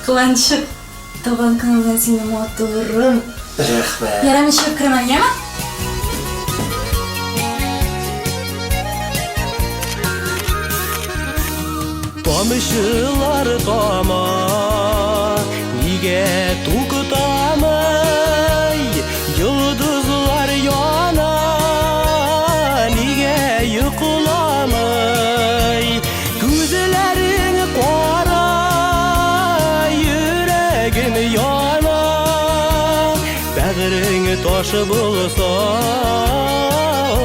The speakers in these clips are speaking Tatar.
Кыланчык, туган көнең белән сине, матурым. Рәхмәт. Ярар, мин чыгып керәм әле, яме? Тамчылар тама, нигә туктамый? Йолдызлар яна, нигә йокламый? Күзләрең кара, йөрәгем яна. Бәгырең таш булса,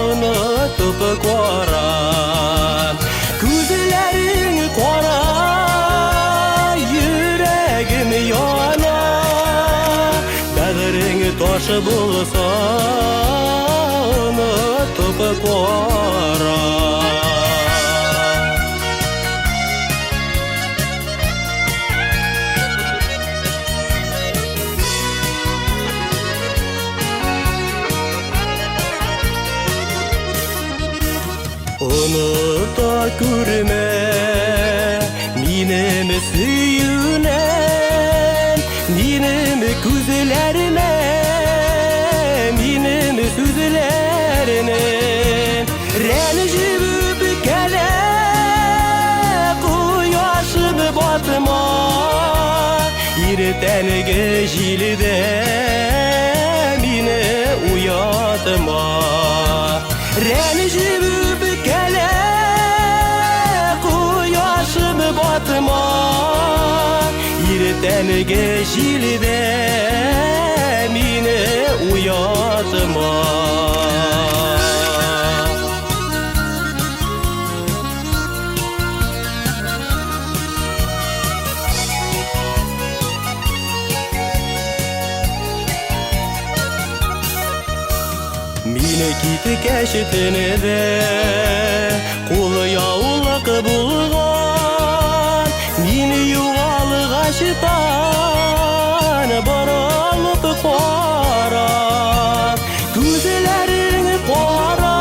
онытып кара. Күзләрең кара, йөрәгем яна. Бәгырең таш булса, онытып кара. Оныта күрмә минем сөюне, минем күзләрне, минем сүзләрне. Рәнҗеп үпкәлә, кояшым батма, иртәнге җилдә мине уятма. Рәнҗеп үпкәлә, кояшым батма, иртәнге җилдә мине уятма. Мине киткәч төнедә кулы яулык булган, мине югалгач тан борылып кара. Күзләрең кара,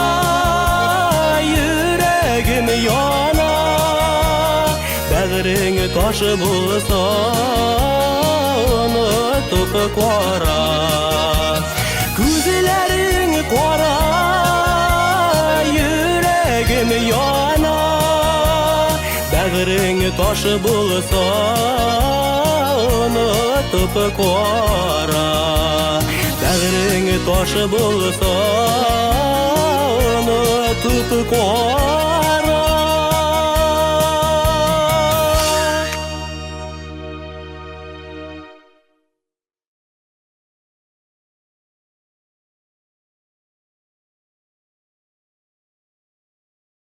йөрәгем яна. Бәгырең таш булса, онытып кара. Күзләрең кара, йөрәгем яна. Бәгырең таш булса, онытып кара. Бәгырең таш булса, онытып кара.